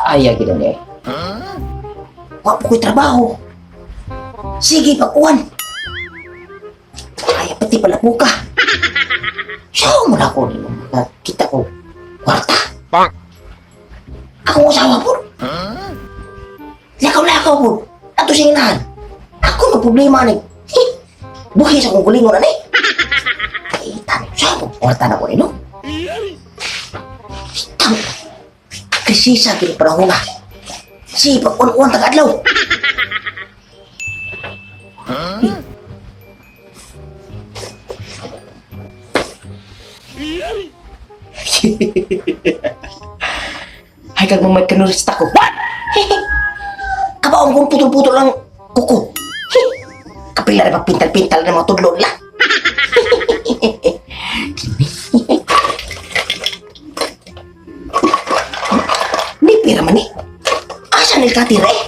Ay, gid ni. Wa po ko'y trabaho. Sige, pag-uwan. Ay, pati pala buka. Siya mo na ako nimo. Kita ko. Kwarta. Bonk. Akong asawa po. Lakaw-lakaw po. Ato siyang inahan. Ako na problema ni. Buhi sa akong gulingon na ni. Ay, tanong siya mo. Kwarta na ko nino. Tang. Krisisa kini panahon na. Si pag-uwan-uwan taga-adlaw. Ay, kag mga kanurista ko. What? Kabaong kong putol-putol ang kuko. Kapila na pagpintal-pintal ng mga tudlo nila. Ni pira man eh. Asa nil katira eh?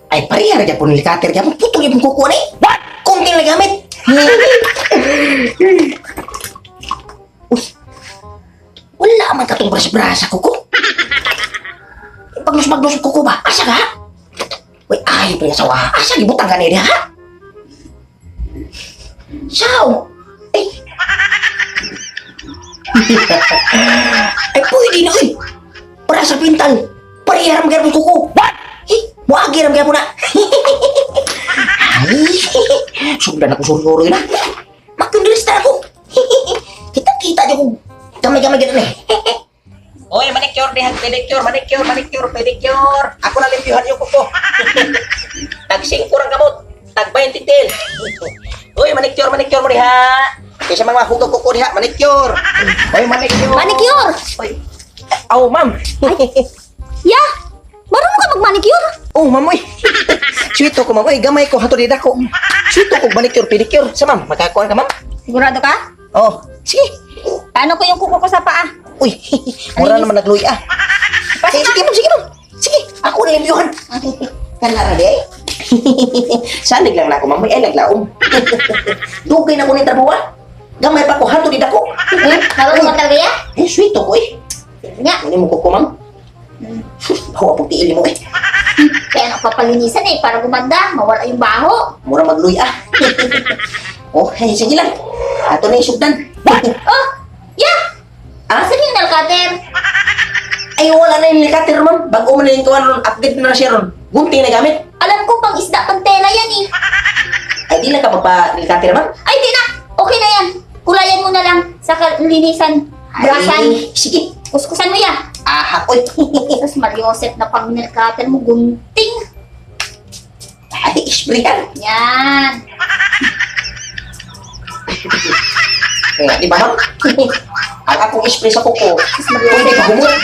Ay, pareha ra gyapon nil katir gyapon. Putol gyapon kuko ni. What? Kunti lang gamit. Uy, wala man katong bras-brasa kuko. Pagnos-bagnos kuko ba? Asa ka? Uy, ay, pa asawa. Asa gibutang ka ni ha? Saw! Ay! Ay, pwede na, uy! Para sa pintal! Pareha ram gyapon kuko! What? Eh, muagi ram gyapon na! Ay, sugdan ako suri-suri na. Makundilista ako. Kita-kita niyo kung gamay-gamay ganun eh. Oy, manicure dihan, pedicure, manicure, manicure, pedicure. Ako na limpyuhan yung kuko. Tag 5 rang gamot, tag 20 til. Oy, manicure, manicure mo diha. Kaysa mga hugag kuko diha, manicure. Oy, manicure. Manicure! Oy. Oh, ma'am. Ya! Marunong ka mag-manicure? Oh, ma'am, oy. Sweet ko, ma'am. Oy, gamay ko hatod dida ko. Sweet ko manicure, pedicure. Sa ma'am, makakuan ka, ma'am? Sigurado ka? Oh, sige. Paano ko yung kuko ko sa paa? Uy, mura naman nagluy ah. Sige, sige, ma'am, sige, ma'am. Sige, ako na limpyuhan. Kanara di ay. Salig lang na ako, ma'am. Ay, naglaom. Dugay na ko ni trabaho ah. Gamay pa ko, hatod dida ko. Hmm? Marunong ka talaga ya? Eh, sweet ko eh. Sige nga. Ano mo kuko, ma'am? Bawa pong tiil mo eh. Kaya nagpapalinisan eh, para gumanda, mawala yung baho. Mura magluy ah. Oh, hey, sige lang. Ato na yung sugdan. Oh! Ya! Ah? Saan yung nail cutter? Ay, wala na yung likater, ma'am. Bago mo na yung kuwan ron, upgrade na siya ron. Gunting na gamit. Alam ko pang isda, pang tela yan eh. Ay, di lang ka magpa-likater, ma'am. Ay, di na! Okay na yan. Kulayan mo na lang sa linisan. Brasan. Ay, sige. Kuskusan mo ya. Aha, oy. Tapos Mariosep na pang nail cutter mo, gunting. Ay, isprayan. Yan. Eh, di ba, ma'am? Ang akong spray sa kuko, pwede ka humot.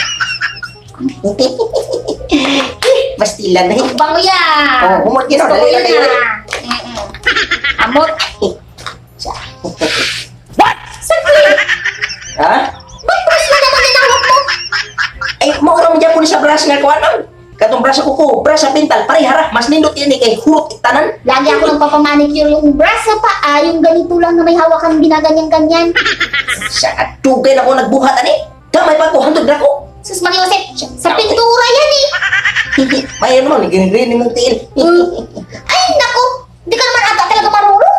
Bastilan na eh. Bango yan. Oh, humot yun, oh. Gusto ko Dali yun lang kayo. ah. Amot. What? Saglit. Ha? Ba't brush na naman inawak mo? Ay, maura mo dyan po ni sa brush nga kuwan, ma'am. Katong brush sa kuko, brush sa pintal, parehara. Mas nindot yan eh, kay hurot itanan. Lagi ako nagpapamanicure yung brush sa paa, yung ganito lang na may hawakan ginaganyan-ganyan. Sa adugay na ko nagbuhat, ani. Gamay pa ko, hantod na ko. Sus Mariosep, sa pintura yan eh. May ano man, green mong tiil. Ay, naku! Hindi ka naman ata talaga marunong.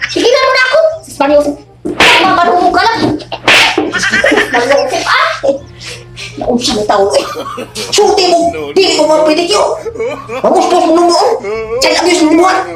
Sige na muna ako. Sus Mariosep, tama marunong ka lang. Sus Mariosep, ah! Naunsa mo tao eh. Sulti mo, dili ko mo pedicure. Magusto mo nung noon. Child abuse mo buhat.